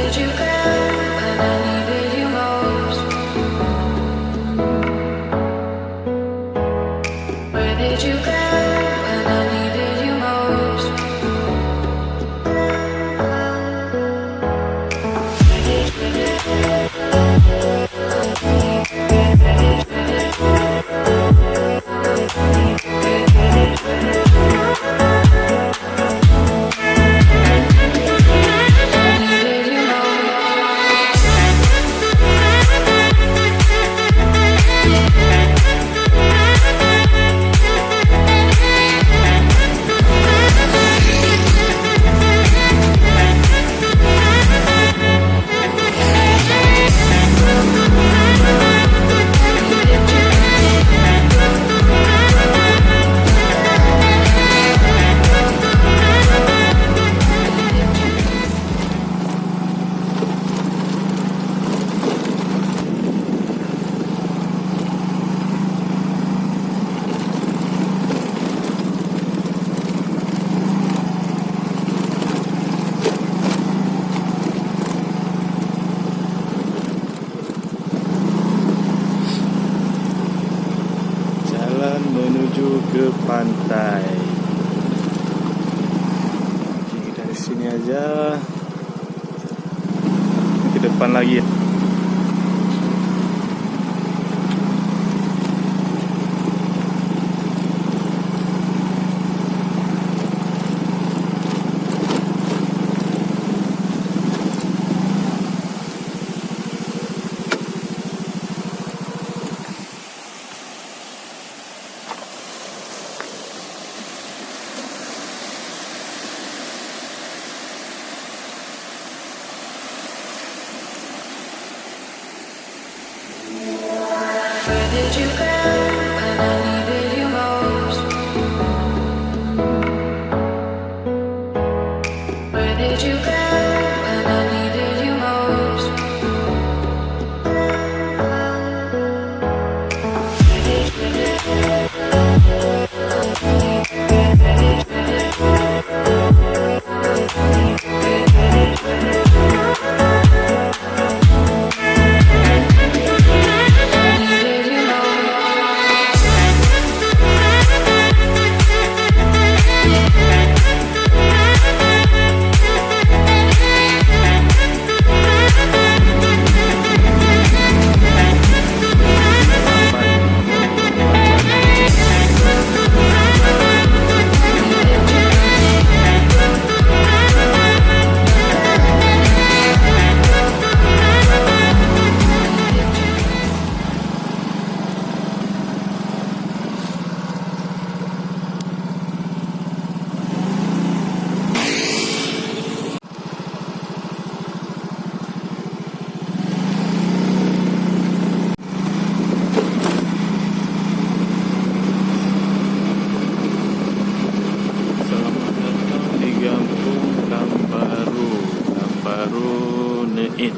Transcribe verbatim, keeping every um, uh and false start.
Did you go when I needed you most? Where did you go when I needed you most? Jalan menuju ke pantai. Oke, dari sini aja. Ke depan lagi. Where did you go when I needed you most? Where did you go when I needed you most? Selamat datang di Gampông Lambaru, Lambaru Neuit.